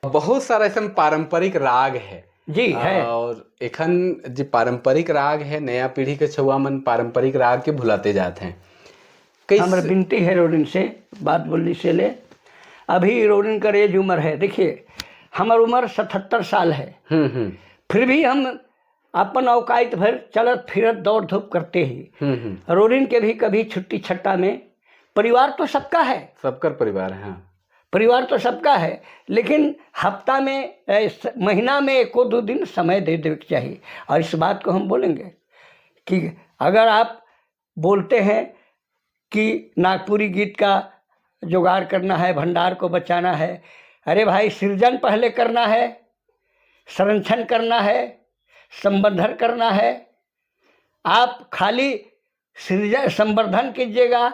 बहुत सारा ऐसा पारंपरिक राग है। जी है। और एखन जो पारंपरिक राग है, नया पीढ़ी के छुआ मन पारंपरिक राग के भुलाते जाते हैं। हमारे कैसे? विनती है रोडिन से, बात बोलने से ले अभी रोडिन कर एज उम्र है, देखिए हमार उम्र 77 साल है, हम्म हम्म फिर भी हम अपन औकात भर चलत फिरत दौड़ धूप करते ही। हम्म हम्म रोडिन के भी कभी छुट्टी छट्टा में, परिवार तो सबका है। सबका परिवार है, हाँ। परिवार तो सबका है, लेकिन हफ्ता में महीना में एको दो दिन समय दे देने चाहिए। और इस बात को हम बोलेंगे कि अगर आप बोलते हैं कि नागपुरी गीत का जुगाड़ करना है, भंडार को बचाना है, अरे भाई, सृजन पहले करना है, संरक्षण करना है, संवर्धन करना है। आप खाली सृजन संवर्धन कीजिएगा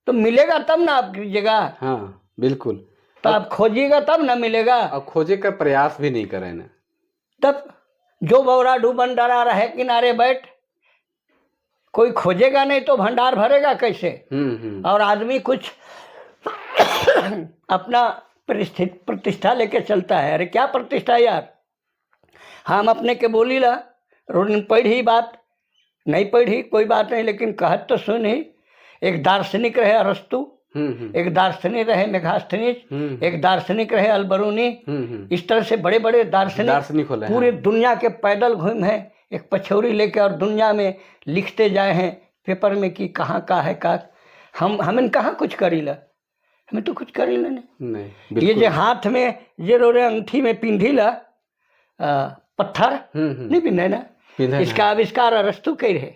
तो मिलेगा तब ना आप कीजिएगा। हाँ, बिल्कुल। तो आप खोजिएगा तब ना मिलेगा। और खोजे का प्रयास भी नहीं करें ना। तब जो बौरा डूबन डरा रहे किनारे बैठ, कोई खोजेगा नहीं तो भंडार भरेगा कैसे? हम्म हम्म और आदमी कुछ अपना परिस्थिति प्रतिष्ठा लेके चलता है। अरे, क्या प्रतिष्ठा यार? हम अपने के बोली ला रोज पढ़ी बात नहीं पढ़ी कोई बात नहीं, लेकिन कहत तो सुन ही। एक दार्शनिक रहे अरस्तु, हम्म हम्म एक दार्शनिक रहे मेघास्थनीज, एक दार्शनिक रहे अलबरूनी। हम्म हम्म इस तरह से बड़े बड़े दार्शनिक दार्शनिक होले। पूरे दुनिया के पैदल घूम हैं एक पछौरी लेके और दुनिया में लिखते जाए हैं पेपर में कि कहाँ का है का। हम हमें कहाँ कुछ करी ला? हमें तो कुछ करी ला नहीं। नहीं। ये बिल्कुल। जो हाथ में जे रोरे अंगूठी में पिंधी ला पत्थर, हम्म हम्म नहीं पिंधे ना? पिंधे। इसका आविष्कार अरस्तु के रहे,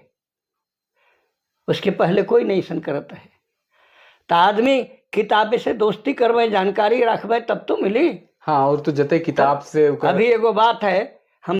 उसके पहले कोई नहीं सन करता है। तो आदमी किताबे से दोस्ती करवे, जानकारी रखबे, तब तो मिली। हाँ, और तो जते किताब से अभी एगो बात है।